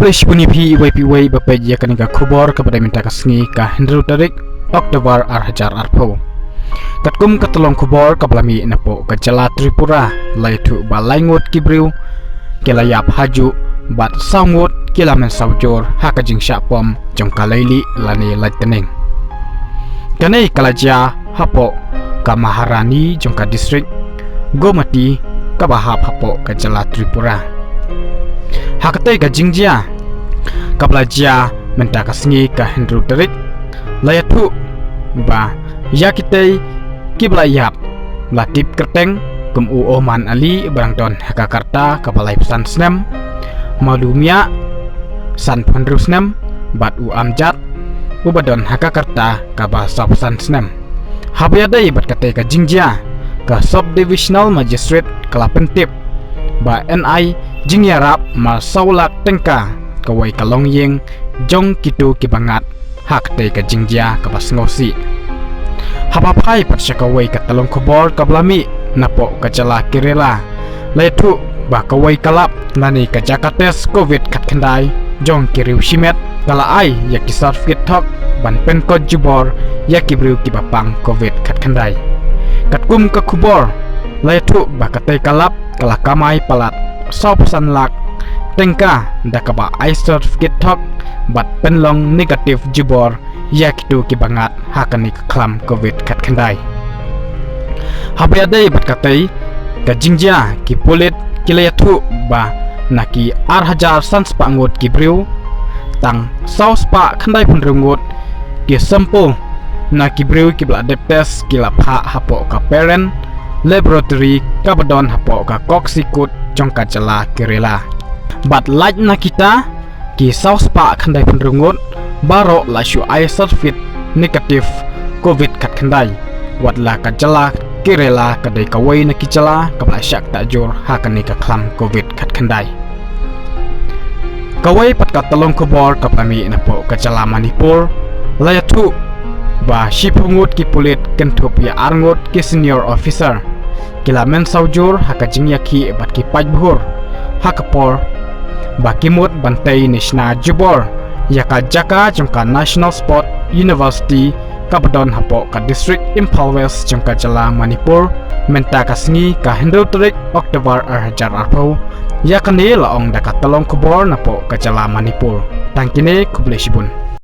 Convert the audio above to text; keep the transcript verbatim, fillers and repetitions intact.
Khublei shibun ïa phi iwei pa iwei ba peit ïa kane ka khubor kaba dei mynta ka sngi ka hynriew tarik October ar hajar arphew. Katkum ka tyllong khubor kaba la mih napoh ka jylla Tripura, la ïathuh ba lai ngut ki briew ki la ïap hajuh bad saw ngut ki la mynsaw jur ha ka jingshah pom jong ka lailieh lane lait tneng. Kane ka la jia hapoh ka Maharani jong ka district Gomati kaba hap hapoh ka jylla Tripura. Ha katei ka jingjia kaba la jia mynta ka sngi ka hynriew tarik, la ïathuh ba ïa kitei kiba la ïap la tip kyrteng kum u Oman Ali uba dang don ha ka rta kaba laiphew san snem, Malu Miah sanphew hynriew snem, bad u Amjad uba don ha ka rta kaba sawphew san snem. Haba ïadei bad katei ka jingjia, ka Sub Divisional Magistrate ka la pyntip ba yn ai jingïarap mar saw lak tyngka kawei ka longïing jong kito kiba ngat ha katei ka jingjia kaba sngewsih. Haba phai pat sha kawei ka tyllong khubor kaba la mih napoh ka jylla Kerala, la ïathuh ba kawei ka lab lane ka jaka test covid khatkhyndai jong ki riew shimet ka la ai ïa ki certificate thok ban pynkut jubor ïa ki briew kiba pang covid khatkhyndai. Katkum ka khubor, la ïathuh ba katei ka lab ka la kamai palat sawphew san lak tyngka da kaba ai certificate thok bad pynlong negative jubor ïa kito kiba ngat ha kane ka khlam covid khatkhyndai. Haba ïadei bad katei ka jingjia, ki pulit ki la ïathuh ba na ki ar hajar san spah ngut ki briew, tang saw spah khyndaiphew hynriew ngut ki sample na ki briew kiba la dep test ki la phah hapoh ka Perun Laboratory kaba don hapoh ka Koksikot jong ka jylla Kerala. Bad lait na kita ki saw spah khyndaiphew hynriew ngut, baroh la shu ai certificate negative covid khatkhyndai. Wat la ka jylla Kerala ka dei kawei na ki jylla kaba la shah ktah jur ha kane ka khlam covid khatkhyndai. Kawei pat ka tyllong khubor kaba la mih napoh ka jylla Manipur, la ïathuh ba shiphew ngut ki pulit kynthup ïa ar ngut ki senior officer ki la mynsaw jur ha ka jingïakhih bad ki paidbah ha ka por ba ki mut ban tei ne shna jubor ïa ka jaka jong ka National Sports University kaba don hapoh ka district Imphal West jong ka jylla Manipur mynta ka sngi ka hynriew tarik October ar hajar arphew. Ïa kane la ong da ka tyllong khubor napoh ka jylla Manipur. Tang kine, khublei shibun.